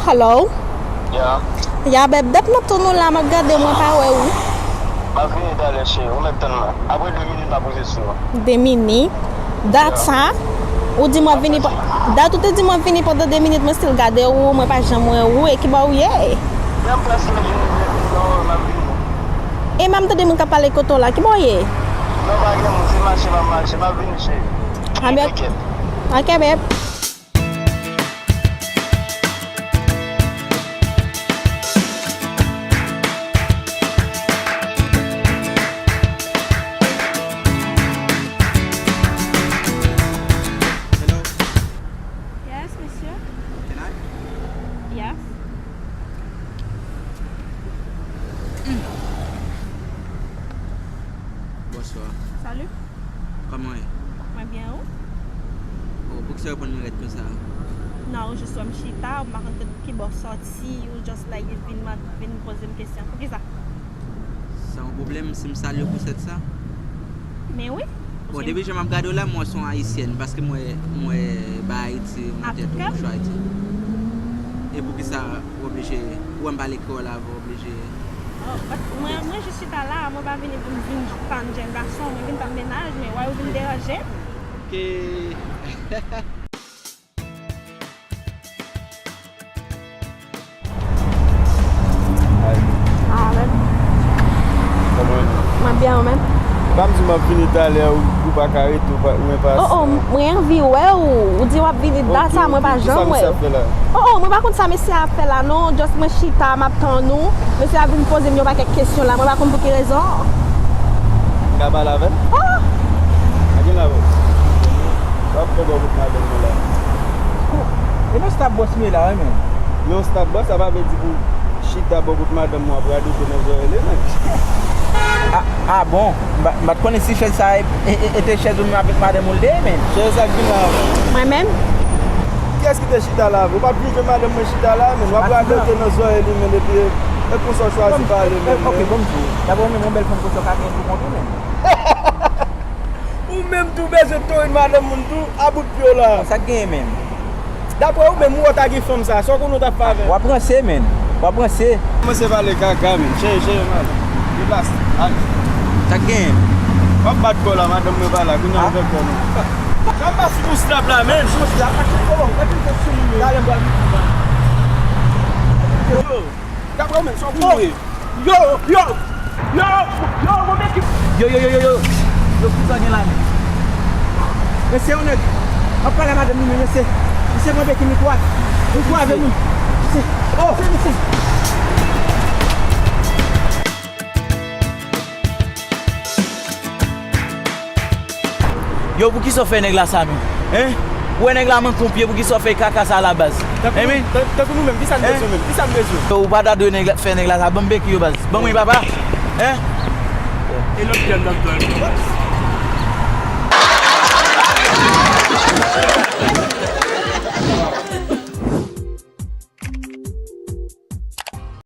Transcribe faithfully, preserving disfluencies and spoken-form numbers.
Hello? Ya. Ya, beb, dat m ap tann ou la, m ap gade w, mwen pa wè ou. M ap vini talè, cheri. Ou mèt tann mwen. Apre de minit, m ap rive sou ou. De minit? Dat sa? Ou di m w ap vini pa-, dat ou te di m w ap vini pandan de minit, mwen still gade ou, mwen pa janm wè ou, e ki bò ou ye? Menm prèske vini, non, m ap vini. E m ap tande moun k ap pale kote w la, ki bò w ye? Non, pa gen moun, se mache m ap mache, m ap vini, cheri. Ah, beb. Enkyèt. Ok, beb. Hello, Yes, monsieur. Can I? Yes. Bonsoir. Salut. Comment est? Mwen byen, ou? Oh, pou ki sa yo pran mwen rèd konsa? Non, ou jis wè m chita, ou pa konn ki bò sòti, ou just like vin, vin poze m kesyon. Poukisa? Sa yon pwoblèm si m salye w pou sèt sa? Men wi. Bon, depi jan m ap gade w la, m wè se yon ayisyèn, paske m wè, m wè ba Ayiti nan tèt ou, mouchwa Ayiti. E poukisa w oblije, ou wè m pale kreyòl avè w, oblije? Oh, but mwen, mwen jis chita la, mwen pa vini pou m vin tann jèn gason, mwen vin tann mennaj, men why ou vin deranje m? Ke Ah, men. Mwen byen, ou menm? Ba m di m ap vini talè, ou, ou pa ka rete, ou pa, ou enpasyans. Oh, oh, mwen anvi wè ou. Ou di w ap vini dat sa, mwen pa janm wè. Kisa misye ap fè la? Oh, oh, mwen pa konn sa mesye a ap fè la, non. Just mwen chita, m ap tann ou. Mesye a vin poze m yon pakèt kesyon la, mwen pa konn pou ki rezon. M ka pale avè l? Oh! A gen la, bro. W ap fè bò kout madanm mwen la. E nan stap bòs m ye la, wi, men. Men yon stap bòs, sa pa vle di pou chita bò kout madanm mwen ap radote nan zòrèy li, men. Ah, ah, bon, m pa, m pa t konnen si chèz sa e, e, e, e te chèz ou menm avèk madanm ou l te ye, men. Chèz sa k vin la. Mwen menm? Kiyès ki te chita la avè w? Ou pa t vle jwenn madanm mwen chita la, men. W ap radote nan zòrèy li, men, epi e konsa w chwazi pale, men. Ok, bon, m di w. Dabò, ou menm yon bèl fanm konsa w ka gen pou kont ou, men. Ou menm tou bezwen torin madanm moun tou, a bout pye w la. Sa k genyen menm? Daprè ou menm, ou wè w ta gen fanm sa, sa w konnen w t ap fè avè l? W ap ranse, menn. W ap ranse. Kòmanse pale kaka, menn. Cheri, cheri, man. Deplase. Ale. Sa k genyen? W ap bat kò w la, madanm mwen pa la, kounye a ou fè kò nou. Sa m pa fout ou slap la, menn. Yo, daprè ou menm, sa w konnen. Yo, yo, yo, yo, yo, mwen mèt. Yo, yo, yo, yo, yo. Yo, kisa gen la, men? Mesye, yon nèg ap pale a madanm li, men mesye. Mesye, mwen beki mikwo a. Mikwo a avè mwen. Mesye. Oh, mesye. Yo, poukisa w fè nèg la sa, menm? Hein? Ou wè nèg la manke yon pye, poukisa w fè kaka sa la, baz? Hein, men? Tankou nou menm, kisa n bezwen menm? Kisa n bezwen? Yo, ou pa ta dwe nèg la, fè nèg la sa, ban m beki yo, baz. Ban mwen, papa. Hein? E lòt pye a n t ap jwe.